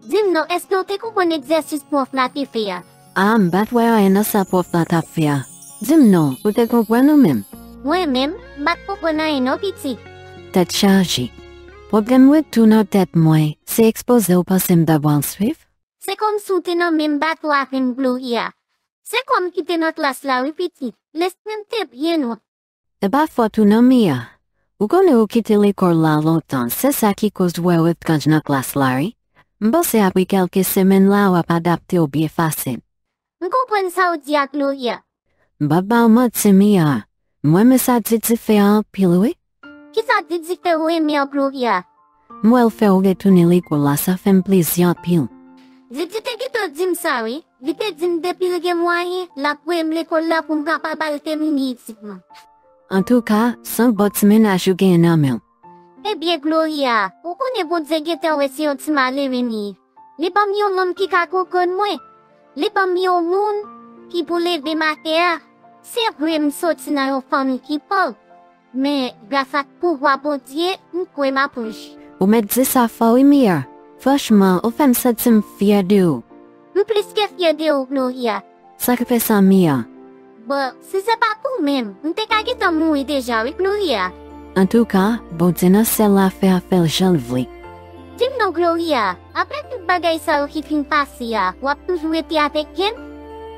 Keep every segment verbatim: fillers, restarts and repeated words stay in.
Di m non, èske w te konprann egzèsis pwòf la te fè a? A, m pa t wè anyen nan sa pwòf la t ap fè a. Di m non, ou te konprann ou menm? Mwen menm, m pa t konprann anyen non, pitit. Tèt chaje. Pwoblèm ret tou nan tèt mwen, se ekspoze w panse m ta pral swiv? Se kòmsi w te nan menm bato avè m, Gloria. Se kòm ki te nan klas la wi, pitit. Lespri m te byen lwen. E pa fòt ou non, Mia. Ou konnen ou kite lekòl la lontan, se sa ki koz ou wè etranj nan klas la wi. M panse apre kèlke semèn la w ap adapte w byen fasil. M konprann sa w di a, Gloria. M p ap ba w manti, Mia. M renmen sa Didi fè a anpil wi. Kisa Didi fè w renmen an, Gloria? M wè l fè w retounen lekòl la, sa fè m plezi anpil. Didi te gentan di m sa wi. Li te di m depi l gen mwayen, l ap voye m lekòl la pou m kapab al tèmine etid mwen. Antouka, se yon bon ti mennaj ou genyen nan men w. Ebyen, Gloria, ou konnen Bondye gentan wè se yon ti malere m ye. Li ban m yon nonm ki ka konprann mwen. Li ban m yon moun ki pou leve m atè a. Se vre m soti nan yon fanmi ki pòv. Men, gras ak pouvwa Bondye, m kwè m ap riche. Ou mèt di sa fò wi, Mia. Franchman, ou fè m santi m fyè de ou. M plis ke fyè de ou, Gloria. Sa k fè sa, Mia? Bon, si se pa pou ou menm, m te ka gentan mouri deja wi, Gloria. Antouka, Bondye nan syèl la fè afè l jan l vle. Di m non, Gloria, apre tout bagay sa yo ki fin pase a, w ap toujou rete avèk James?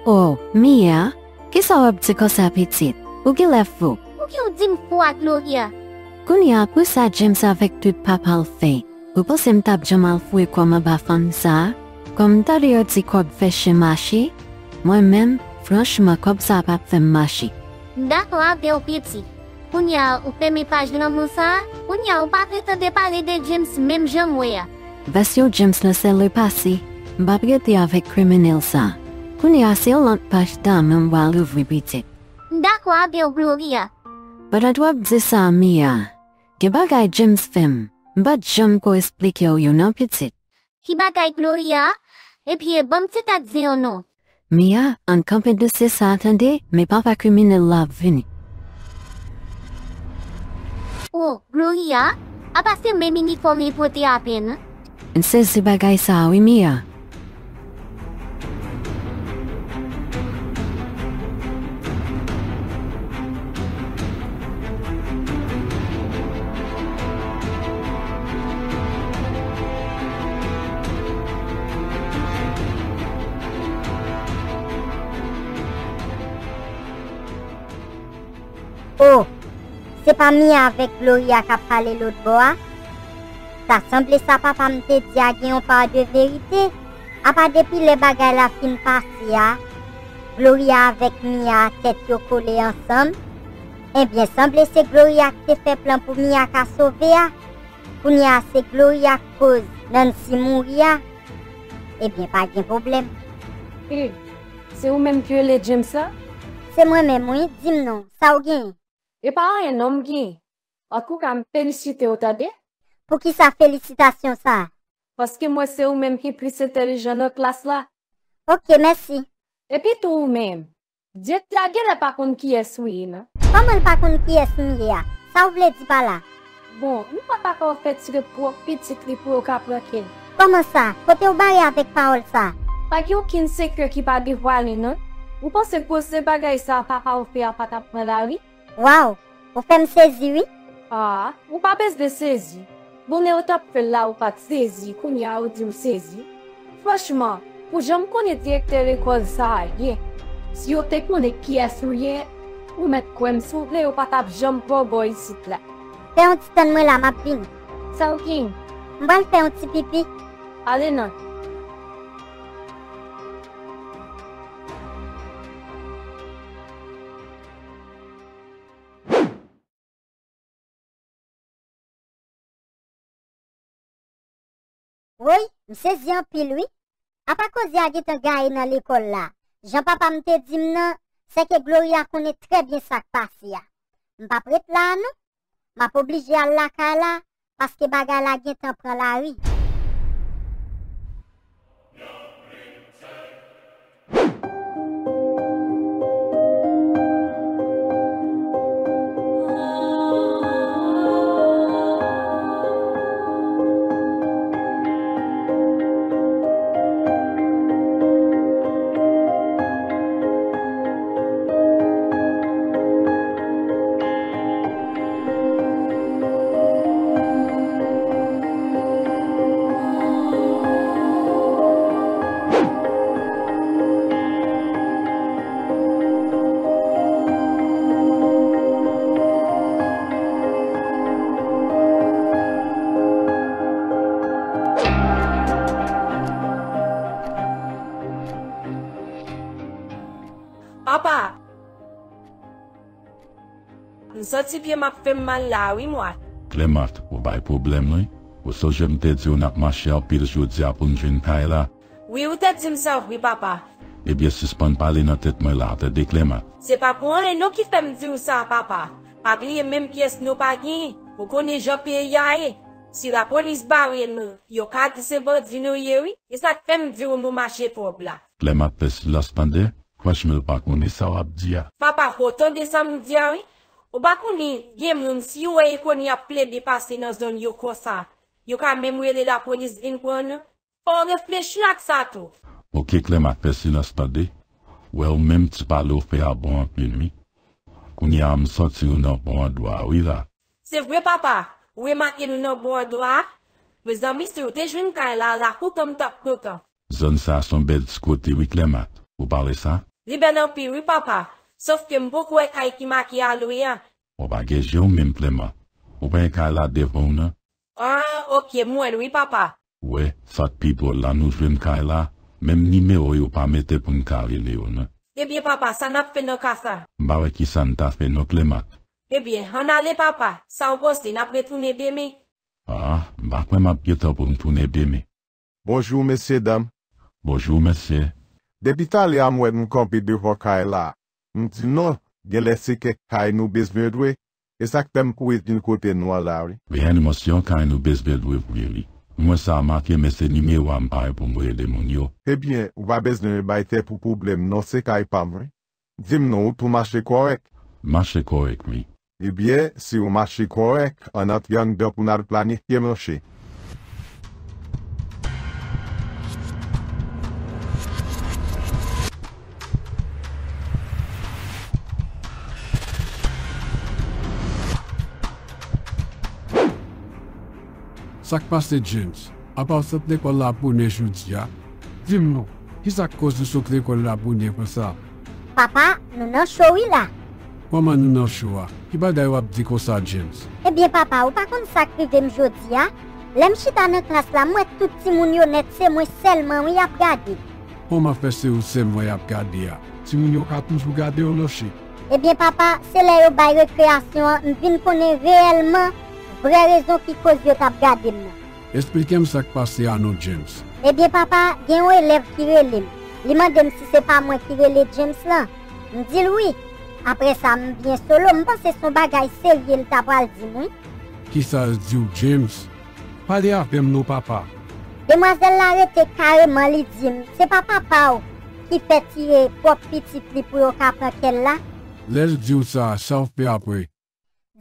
Oh, Mia, kisa w ap di konsa, pitit? Ou genlè fou. Pouki w di m fou a, Gloria? Kounye a, pou sa James avèk tout papa l fè, ou panse m t ap janm al foure kò m anba fanm sa a? Kòm m tande yo di kòb fè chen mache, mwen menm, franchman, kòb sa a p ap fè m mache. M dakò avè w, pitit. Kounye a, ou fèmen paj lanmou sa a? Kounye a, ou pa vle tande pale de James menm jan m wè a? Vèsyon James nan se lepase, m p ap rete avèk kriminèl sa a. Kounye a, se yon lòt paj damou m pral ouvri, pitit. M dakò avè w, Gloria. Pandan w ap di sa, Mia, gen bagay James fè m, m pa t janm ko esplike w yo non, pitit. Ki bagay, Gloria? Ebyen, ban m ti tèt di w non. Mia, ann kanpe dosye sa a tande, men papa kriminèl la ap vini. Oh, Gloria, apa se menm inifòm li pote avè l? M sezi bagay sa a wi, Mia. Oh, se pa Mia avèk Gloria k ap pale lòt bò a? Ta sanble sa papa m te di a gen yon pa de verite. Apa depi lè bagay la fin pase a, Gloria avèk Mia tèt yo kole ansanm? Ebyen, sanble se Gloria ki te fè plan pou Mia ka sove a. Kounye a se Gloria k koz Nancy mouri a. Ebyen, pa gen pwoblèm. E, se ou menm ki rele James la? Se mwen menm wi, di m non, sa w genyen? E pa anyen non m genyen. Antouka, m felisite w tande. Poukisa felisitasyon sa a? Paske m wè se ou menm ki plis entèlijan nan klas la. Oke, mèsi. Epi tou ou menm, Dieter genlè pa konn kiyès ou ye non. Kòman l pa konn kiyès m ye a? Sa w vle di pa la? Bon, nou papa pa ka ofè Dieter twòp pitit li pou yo ka pran kè l. Kòman sa? Kote w bare avèk pawòl sa? Pa gen okenn sekrè ki pa devwale non. Ou panse koze bagay sa papa w fè a pa t ap pran lari? Waw, ou fè m sezi wi. Ah, ou pa bezwen sezi. Bonè yo t ap fè l la ou pa t sezi, kounye a ou di m sezi. Franchman, pou jan m konnen direktè lekòl sa a ye, si yo te konnen kiyès ou ye, ou mèt kwè m si w vle yo pa t ap janm ba w bò isit la. Fè yon ti tann mwen la, m ap vini. Sa w gen? M pral fè yon ti pipi. Ale non. Woy, m sezi anpil wi. Apa koze a gentan gaye nan lekòl la. Jan papa m te di m nan, sèke Gloria konnen trè byen sa k pase a. M p ap ret la a non. M ap oblije al lakay la, paske bagay la gentan pran lari. M santi pye m ap fè m mal la wi, mwa. Clément, ou bay pwoblèm wi. Ou sonje m te di w n ap mache anpil jodi a pou n jwenn kay la? Wi, ou te di m sa vre, papa. Ebyen, sispann pale nan tèt mwen la, tande, Clément. Se pa pou anyen non ki fè m di w sa, papa. Pa bliye menm pyès nou pa genyen. Ou konnen jan peyi a ye. Si lapolis bare nou, yo ka di se bandi nou ye wi. E sa k fè m di w nou mache twòp la. Clément, fè silans tande. Franchman, l pa konnen sa w ap di a. Papa, fò w tande sa m di a wi. Ou pa konnen, gen moun, si yo wè Econy ap plede pase nan zòn yo konsa, yo ka menm rele lapolis vin pran nou. Fò w reflechi ak sa tou. Oke, Clément, fè silans tande. Wè, ou menm, ti pale w fè a bon anpil wi. Kounye a m santi nou nan bon andwa a wi la. Se vre, papa. Ou remake nou nan bon andwa a? Mezanmi, si w te jwenn kay la, lakou tan m t ap kontan. Zòn sa a se yon bèl ti kote wi, Clément. Ou pa wè sa? Li bèl anpil wi, papa. Sòf ke m poko wè kay ki make a lwe a. Ou pa gen je w menm, Clément. Ou pa wè kay la devan w nan? Ah, oke, m wè l wi, papa. Wè, sa k pi dwòl la, nou jwenn kay la, menm nimewo yo pa mete pou n ka rele yo non. Ebyen, papa, sa n ap fè nan ka sa? M pa wè kisa n ta fè non, Clément. Ebyen, ann ale, papa. Sa w panse, n ap retounen demen? Ah, m pa kwè m ap gen tan pou m tounen demen. Bonjou, mesye, danm. Bonjou, mesye. Depi talè a m wè nou kanpe devan kay la. M di non, genlè se kèk kay nou bezwen lwe. E sa k fè m kouri vin kote nou an la wi. Reyèlman, se yon kay nou bezwen lwe vre wi. M wè sa make, men se nimewo a m pa gen pou m rele moun yo. Ebyen, ou pa bezwen bay tèt ou pwoblèm non, se kay pa m wi. Di m non, ou tou mache kòrèk? Mache kòrèk wi. Ebyen, si w mache kòrèk, ann antre anndan pou n al planifye mache. Sa k pase, James? Apa w sot lekòl la bonè jodi a? Di m non, kisa k koz ou sot lekòl la bonè konsa? Papa, nou nan cho wi la. Kòman nou nan cho a? Ki bagay w ap di konsa, James? Ebyen, papa, ou pa konn sa k rive m jodi a? Lè m chita nan klas la, m wè tout timoun yo nèt, se mwen sèlman wi y ap gade. Kòman fè se ou sèlman y ap gade a? Timoun yo ka toujou gade w, non, cheri. Ebyen, papa, se lè yo bay rekreyasyon an, m vin konnen reyèlman vrè rezon ki koz yo t ap gade m nan. Esplike m sa k pase a non, James. Ebyen, papa, gen yon elèv ki rele m. Li mande m si se pa mwen ki rele James lan. M di l wi. Apre sa, m byen solo, m panse se yon bagay serye l ta pral di m wi. Kisa l di w, James? Pale avè m non, papa. Demwazèl la rete kareman, li di m, se pa papa w ki fè tire pwòp pitit li pou yo ka pran kè l la? Lè l di w sa, sa w fè apre?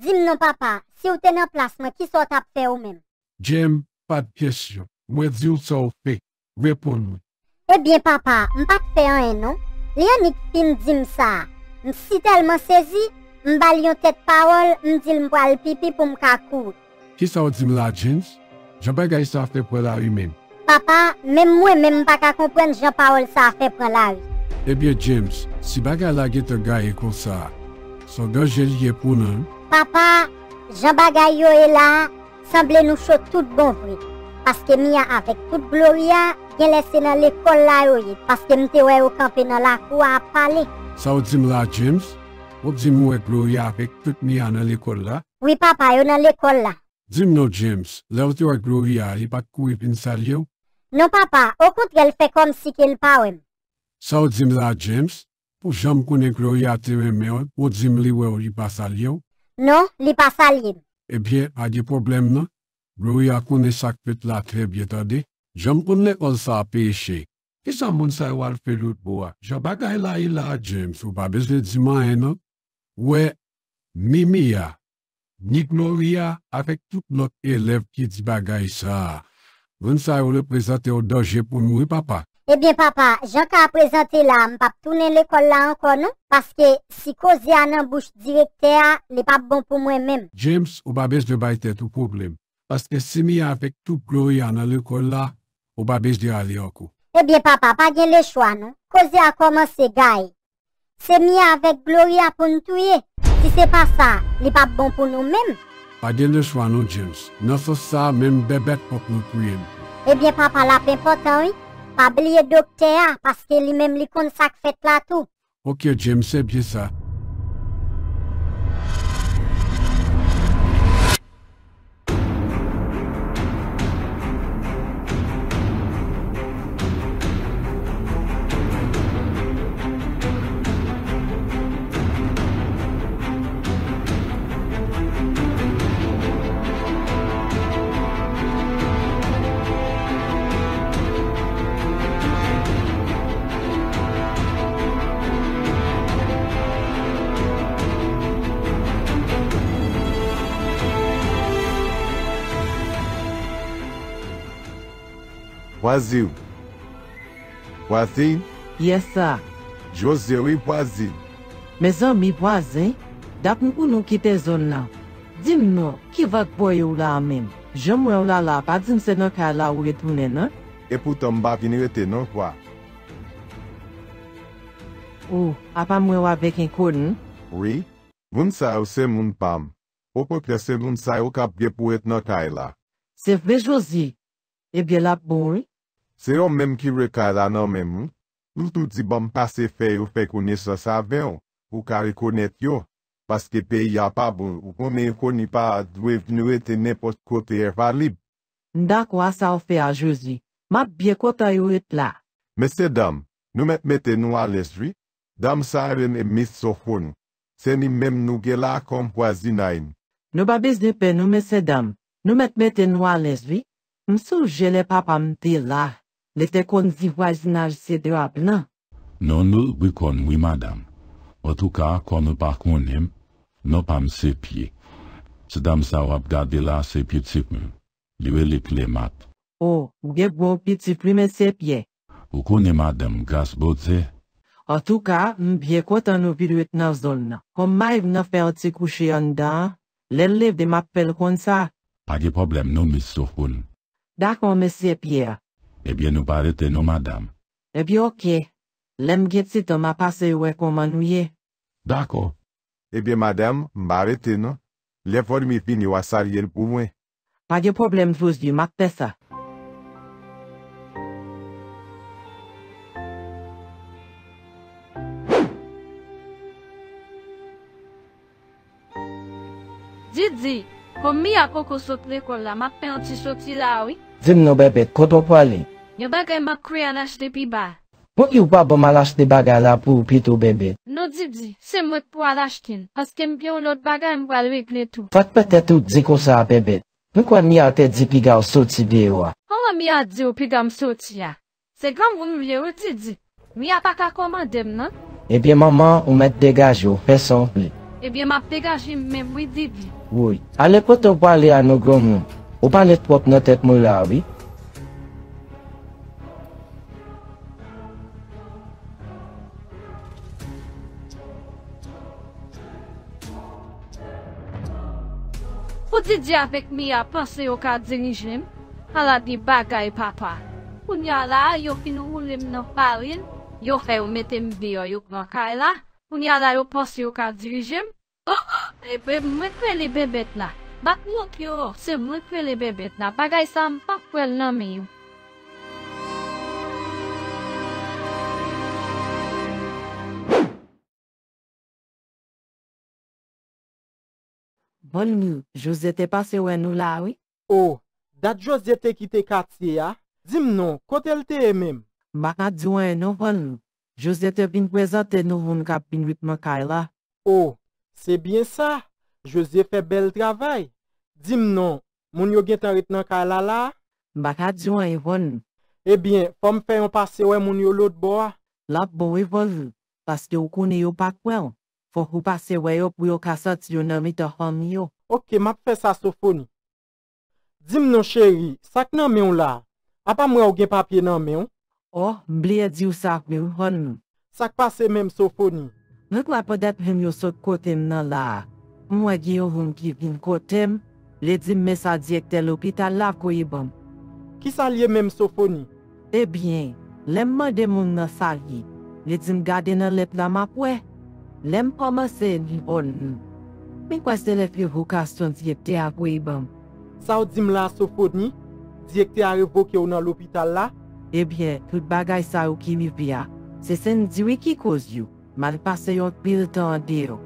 Di m non, papa, si w te nan plas mwen, kisa w t ap fè ou menm? James, pa t kesyon. Mwen di w sa w fè. Reponn mwen. Ebyen, papa, m pa t fè anyen non. Li annik fin di m sa. M sitèlman sezi, m ba l yon tèt pawòl, m di l m pral pipi pou m ka kouri. Kisa w di m la, James? Jan bagay sa fè pran lari menm? Papa, menm mwen menm m pa ka konprann jan pawòl sa fè pran lari. Ebyen, James, si bagay la gentan gaye konsa, se yon danje li ye pou nou wi. Papa, jan bagay yo ye la a, sanble nou cho tout bon vre. Paske Mia avèk tout Gloria, genlè se nan lekòl la yo ye, paske m te wè yo kanpe nan lakou a ap pale. Sa w di m la, James? Ou di m ou wè Gloria avèk tout Mia nan lekòl la? Wi, papa, yo nan lekòl la. Di m non, James, lè w te wè Gloria, li pa t kouri vin salye w? Non, papa, okontrè, l fè kòmsi ke l pa wè m. Sa w di m la, James? Pou jan m konnen Gloria te renmen w, ou di m li wè w, li pa salye w? Non, li pa salye m. Ebyen, pa gen pwoblèm non. Gloria konnen sa k fèt la trè byen, tande. Jan m konn lekòl sa a peche. Kisa moun sa yo al fè lòtbò a? Jan bagay la ye la a, James, ou pa bezwen di m anyen non. Ou wè, Mimi a, ni Gloria avèk tout lòt elèv ki di bagay sa a. Moun sa yo reprezante yon danje pou nou wi, papa. Ebyen, papa, jan ka a prezante la a, m p ap tounen lekòl la ankò non, paske si koze a nan bouch direktè a, li p ap bon pou mwen menm. James, ou pa bezwen bay tèt ou pwoblèm, paske si Mia avèk tout Gloria nan lekòl la, ou pa bezwen ale ankò. Ebyen, papa, pa gen lechwa non. Koze a kòmanse gaye. Se Mia avèk Gloria pou n touye. Si se pa sa, li p ap bon pou nou menm. Pa gen lechwa non, James. Nan sans sa a, menm bèbèt fòk nou touye l. Ebyen, papa, l ap enpòtan wi. Pa bliye doktè a, paske li menm li konn sa k fèt la tou. Oke, James, se byen sa. Vwazin. Vwazin? Yes, sa. Jozye wi, vwazin. Mezanmi, vwazen, dat m pou nou kite zòn nan. Di m non, ki vag voye w la a menm? Jan m wè w la la, pa di m se nan kay la ou retounen, non? Epoutan m pa vin rete non, vwa. O, apa m wè w avèk enkoni? Wi, moun sa yo se moun pa m. Okontrè, se moun sa yo k ap gen pou ret nan kay la. Se vre, Jozye? Ebyen, l ap bon, wi. Se yo menm ki lwe kay la nan men m, wi. M tou di ban m pase fè yo fè konesans avè w, pou w ka rekonèt yo, paske peyi a pa bon, ou konnen enkoni pa dwe vin rete nenpòt kote envalib. M dakò a sa w fè a, Jozye. M ap byen kontan yo ret la. Mesye danm, nou mèt mete nou alèz, wi. Danm sa a rele Mis Sofoni. Se li menm nou gen la kòm vwazinay nou. Nou pa bezwen pè non, mesye danm. Nou mèt mete nou alèz, wi. M sonje lè papa m te la, li te konn di vwazinaj se drap lan. Non, nou ri kò n wi, madanm. Antouka, kòm nou pa konnen m, non pa m se Pye. Ti danm sa w ap gade la, se pitit mwen. Li rele Klemat. O, ou gen gwo pitit wi, mesye Pyè. Ou konnen madanm, gras Bondye. Antouka, m byen kontan nou vin ret nan zòn nan. Kòm mari m nan fè yon ti kouche anndan an, lè l leve m ap fè l konn sa. Pa gen pwoblèm non, Mis Sofoni. Dakò, mesye Pyè. Ebyen, nou pa rete non, madanm. Ebyen, oke. Lè m gen ti tan, m a pase wè kòman nou ye. Dakò. Ebyen, madanm, m pa rete non. Lè Vòlmi vini, w a salye l pou mwen. Pa gen pwoblèm, Jozye, m ap fè sa. Didi, kòm Mia poko sot lekòl la, m ap fè yon ti soti la a, wi. Di m non, Bèbèt, kote w prale? Yon bagay m ap kwè al achte pi ba. Poukisa w pa ban m al achte bagay la pou ou pito, Bèbèt? Non, Didi, se mwen k pou al achte l, paske m gen yon lòt bagay m pral regle tou. Sa k fè tèt ou di konsa a, Bèbèt? M kwè Mia te di piga w soti deyò a. Kòman Mia di w piga m soti a? Se granmoun m ye wi, Didi. Mia pa ka kòmande m non. Ebyen, manman, ou mèt degaje w, fè sa w vle. Ebyen, m ap degaje m menm wi, Didi. Woy, ale kote w prale a non, granmoun. Ou pale twòp nan tèt mwen la wi. Pou Didi avèk Mia panse yo ka dirije m, ala de bagay papa. Kounye a la a, yo fin woule m nan farin, yo fè yo mete m deyò, yo pran kay la. Kounye a la, yo panse yo ka dirije m. Oh, oh, e, e, mwen k rele Bèbèt la. M ap montre yo, se mwen k rele Bèbèt la. Bagay sa a, m p ap pran l nan men yo. Vòlmi, Jozye te pase wè nou la wi. O, dat Jozye te kite katye a? Di m non, kote l te ye menm? M pa ka di w anyen non, Vòlmi. Jozye te vin prezante nou moun k ap vin ret nan kay la. O, se byen sa. Jozye fè bèl travay. Di m non, moun yo gentan ret nan kay la la a? M pa ka di w anyen, Vòlmi. Ebyen, fò m fè yon pase wè moun yo lòtbò a. L ap bon wi, Vòlmi, paske w konnen yo pa kwè w. Fòk ou pase wè yo pou yo ka santi yo nan mitan fanmi yo. Oke, m ap fè sa, Sofoni. Di m non, cheri, sa k nan men w la a? Apa m wè w gen papye nan men w? O, m bliye di w sa vre wi, Vòlmi. Sa k pase menm, Sofoni? Mwen kwè petèt moun yo sot kote m nan la a. M wè gen yon moun ki vin kote m, li di m men sa direktè lopital la voye ban m. Kisa l ye menm, Sofoni? Ebyen, lè m mande moun nan sa l ye, li di m gade nan lèt la m ap wè. Lè m kòmanse li, Vòlmi, m kwè se lèt revokasyon direktè a voye ban m. Sa w di m la a, Sofoni? Direktè a revoke w nan lopital la? Ebyen, tout bagay sa yo ki rive a, se Sendy wi ki koz yo. M al pase yon pil tan andeyò.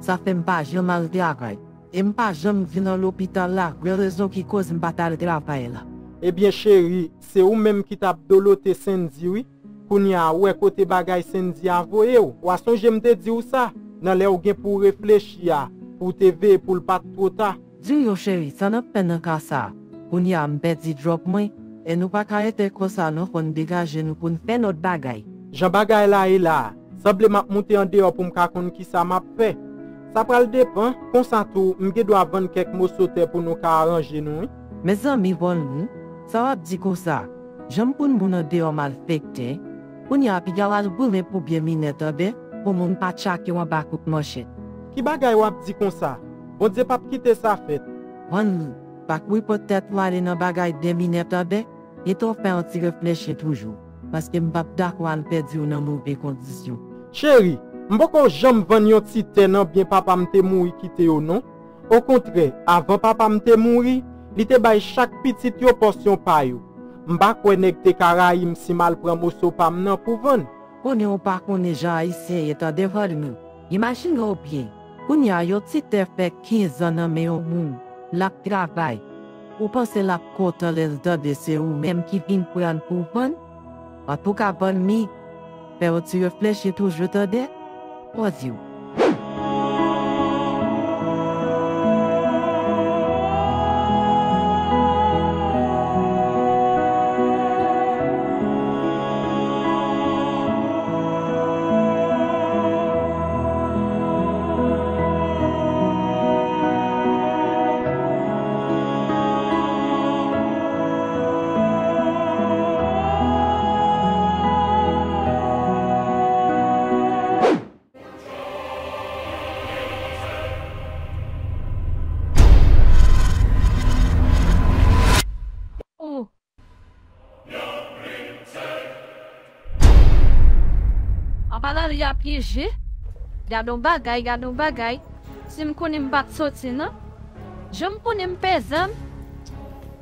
Sa fè m pa janm al travay. E m pa janm vin nan lopital la, vrè rezon ki koz m pa t al travay la. Ebyen, cheri, se ou menm ki t ap dolote Sendy wi. Kounye a, wè kote bagay Sendy a voye w. W a sonje m te di w sa, nan lè w gen pou w reflechi a, pou w te veye pou l pa t twò ta. Di w non, cheri, sa n ap fè nan ka sa a? Kounye a m pèdi djòb mwen, e nou pa ka rete konsa non, fò n degaje nou pou n fè lòt bagay. Jan bagay la ye la a, sanble m ap moute andeyò pou m ka konn kisa m ap fè. Sa pral depann, konsa tou, m gen dwa vann kèk moso tè pou nou ka aranje nou wi. Mezanmi, Vòlmi, sa w ap di konsa? Janm konn moun andeyò malfektè. Kounye a piga w al goumen pou byen minè tande, pou moun pa tchake w anba kout manchèt. Ki bagay w ap di konsa? Bondye p ap kite sa fèt. Vann li, pa kouri pot tèt ou ale nan bagay byen minè tande, gentan w fè yon ti reflechi toujou, paske m p ap dakò al pèdi w nan move kondisyon. Cheri, m poko janm vann yon ti tè nan byen papa m te mouri kite yo non. Okontrè, avan papa m te mouri, li te bay chak pitit yo pòsyon pa yo. M pa kwè nèg te ka rayi m si m al pran moso pa m nan pou vann. Konnen w pa konnen jan Ayisyen ye tande vann nou. Imajine w byen, kounye a yon ti tè fè kenz an nan men yon moun, l ap travay. Ou panse l ap kontan lè l tande se ou menm ki vin pran l pou vann? Antouka vann li, fè yon ti reflechi toujou tande. Pòz yo. Oh. An palan li a pyeje. Gade yon bagay, gade yon bagay. Si m konnen m pa t soti non. Jan m konnen m pè zam.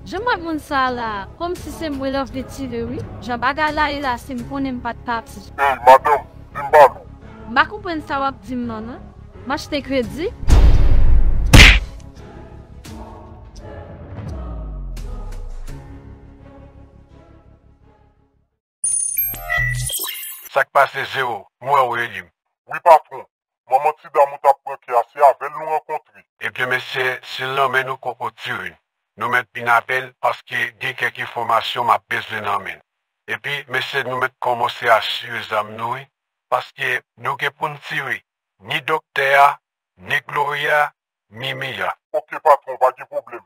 Jan m wè moun sa a la, kòmsi se mwen l ap vle tire wi. Jan bagay la ye la, si m konnen m pa t pati. Ey, madanm, di m ba nou. M pa konprann sa w ap di m nan non. M achte kredi. Sa k pase, Zewo? M wè w reli m. Wi, patwon. Manman ti dam ou t ap pran kè a, se avè l nou rankontre. Ebyen, mesye, si l nan men nou, koko tire n. Nou mèt vin avè l, paske gen kèk enfòmasyon m ap bezwen nan men l. Epi, mesye, nou mèt kòmanse asire zam nou, wi, paske nou gen pou n tire ni doktè a, ni Gloria, ni Mia. Oke, patwon, pa gen pwoblèm.